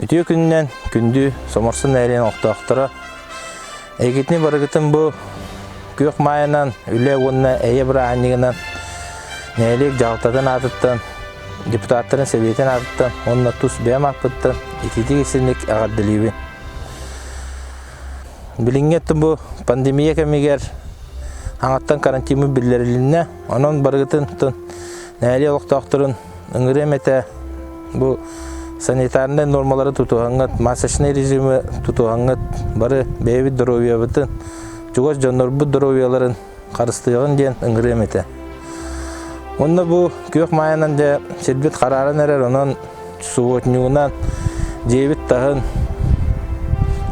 Үтүө күнүнэн күндү Соморсун нэһилиэгин олохтоохторо! Эйгитини барыгытын бу күөх маайынан, үлэ уонна эйэ бырааһынньыгынан нэһилиэк дьаһалтатын аатыттан, депутаттарын сэбиэтин аатыттан уонна тус бэйэм ааппыттан итиитик истиҥник эҕэрдэлиибин. Билиҥҥи өттүн бу пандемия кэмигэр аҥаттан карантиммыт биллэрилиннэ. Онон барыгытын нэһилиэк олохтоохторун ыҥырыам этэ бу санитарнай нуормалары тутуһаҥҥыт, масочнай режими тутуһаҥҥыт бары бэйэбит доруобуйабытын, чугас дьоннорбут доруобуйаларын харыстыаҕын диэн ыҥырыам этэ. Уонна бу күөх маайынан дьэ сирбит харааран эрэр, онон субботнигынан дьиэбит таһын,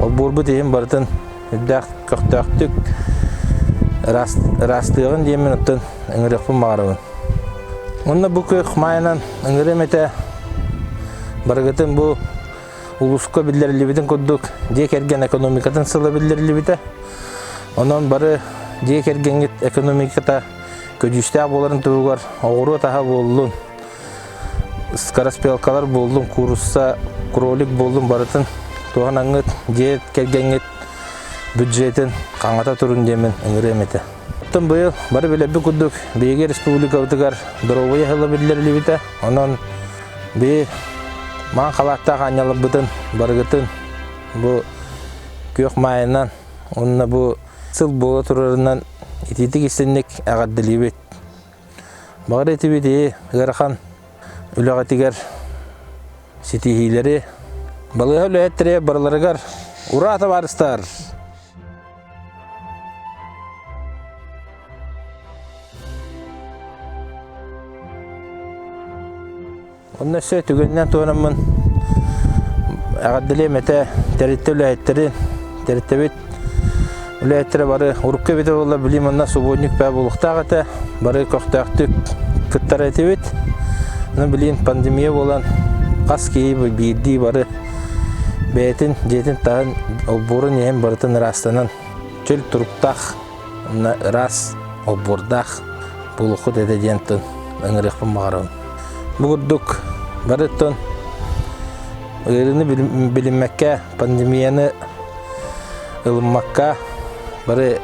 олбуорбут иһин барытын үрдээх көхтөөхтүк ыраастыаҕын диэммин оттон ыҥырыахпын баҕарабын. Уонна бу күөх маайынан ыҥырыам этэ барыгытын бу улууска биллэриллибитин курдук дьиэ кэргэн экономикатын сыла биллэриллибитэ. Онон бары дьиэ кэргэҥҥит экономиката көдьүүстээх буоларын туһугар оҕуруот аһа буоллун, скороспелкалар буоллун, куурусса, кролик буоллун барытын туһанаҥҥыт дьиэ кэргэҥҥит бюджетин хаҥата турун диэммин ыҥырыам этэ. Оттон быйыл бары билэрбит курдук биһиги республикабытыгар доруобуйа сыла биллэриллибитэ. Онон биһи маҥан халааттаах аанньаларбытын барыгытын бу күөх маайынан уонна бу сыл буола турарынан итиитик истинник эҕэрдэлиибит. Баҕар этибит ии ыарахан үлэҕитигэр ситиһиилэри балыыһа үлэһиттэрэ барыларыгар ураа табаарыстар! Онно өссө түгэнинэн туһанаммын эҕэрдэлиэм этэ тэрилтэ үлэһиттэрин, тэрилтэбит үлэһиттэрэ бары урукку эбитэ буоллар билим манна субботник баа буолуохтаах этэ. Бары көхтөөхтүк кыттар этибит. Аны билигин пандемия буолан хас киһи биирдии бары бэйэтин дьиэтин таһын олбуорун иһин барытын ыраастанан чөл туруктаах уонна ыраас олбуордаах буолуоххут этэ диэн тыл ыҥырыахпын баҕарабын. Бу курдук барыттан ыарыыны билиммэккэ, пандемияны ылыммакка бары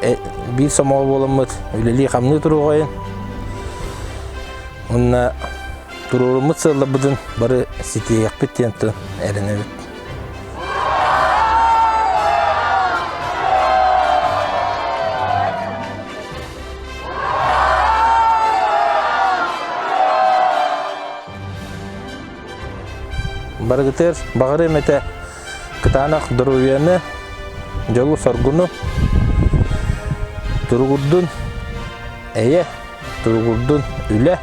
биир сомоҕо буоламмыт үлэлии-хамныы туруоҕайын уонна туруоруммут сыалларбытын бары ситиһиэхпит диэн тыл эрэнэбит. Барыгытыгар баҕарыам этэ кытаанах доруобуйаны, дьолу-соргуну, туругурдун эйэ, туругурдун үлэ,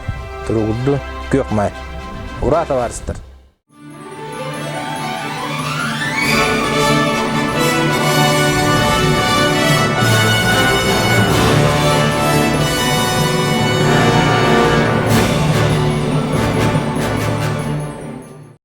туругурдун күөх маай. Ураа, табаарыстар!